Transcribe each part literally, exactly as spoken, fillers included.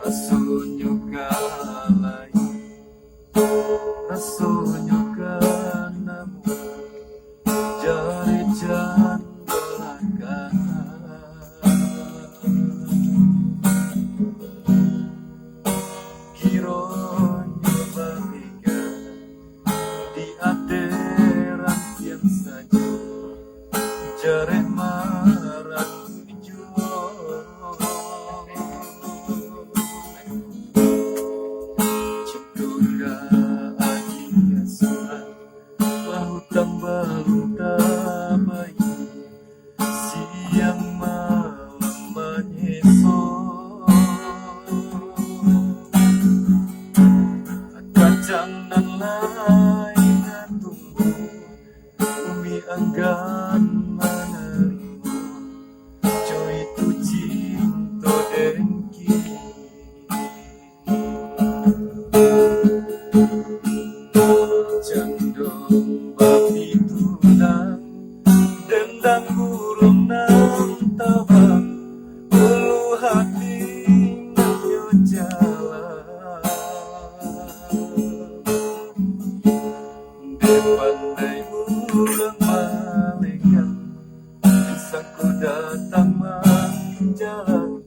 Rasonyo ka lai, rasonyo ka namuah, jari jan balakah. Kironyo balega di ateh rantiang sajo, jarek marang juo. Cinto ka adia surang, bautang balun tabayia, siang malam manyeso. Kacang nan lai nan tumbuah, bumi anggan manarimo, jo itu cinto den kini. Candong bapitulang, dendang burung nan tabang, ulu hati nan nyo jalan. Dek pandai urang malenggang, disangko datang manjalang,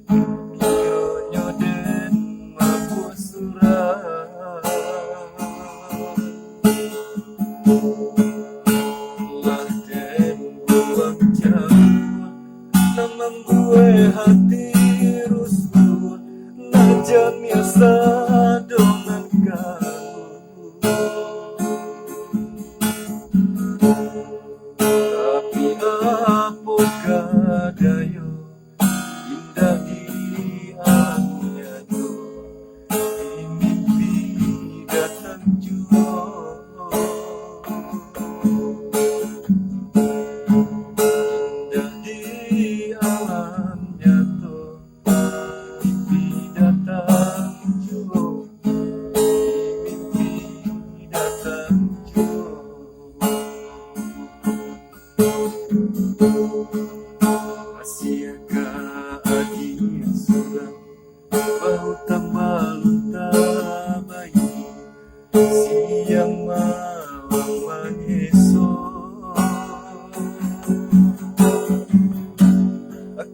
kironyo den mabuah surang. Lah den buang jauah, nan mambuek hati rusuah, nan janiah sadongan karuah. Tapi apo ka dayo, indak di alam nyato, di mimpi datang juo. Indak di alam nyato, mimpi datang juo, mimpi datang juo. Masih ka adia surang, bautang balun tabayia, siang malam manyeso.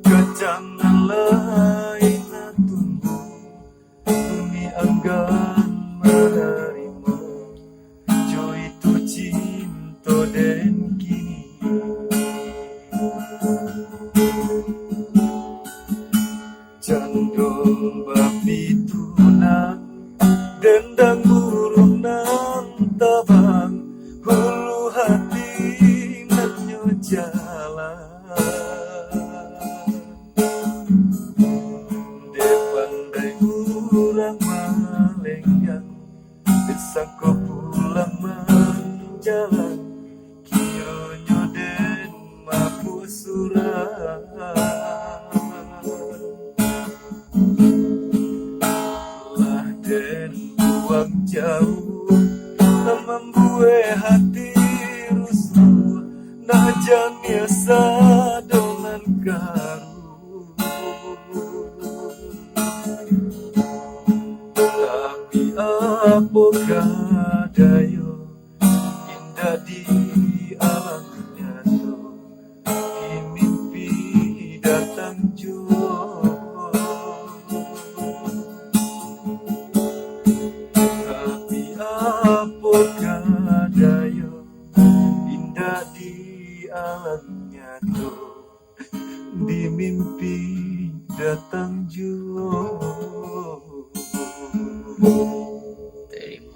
Kacang nan lai nan tumbuah, bumi anggan manarimo, jo itu cinto den kini. Candong bapitulang, dendang burung nan tabang, ulu hati nan nyo jalan. Dek pandai urang malenggang, disangko pulang manjalang, kironyo den mabuah surang. Lah den buang jauah, nan mambuek hati rusuah, nan janiah sadongan karuah. Tapi apo ka dayo, indak di alam nyato, di mimpi datang juo. Tapi apo ka dayo, indak di alam nyato, di mimpi datang juo.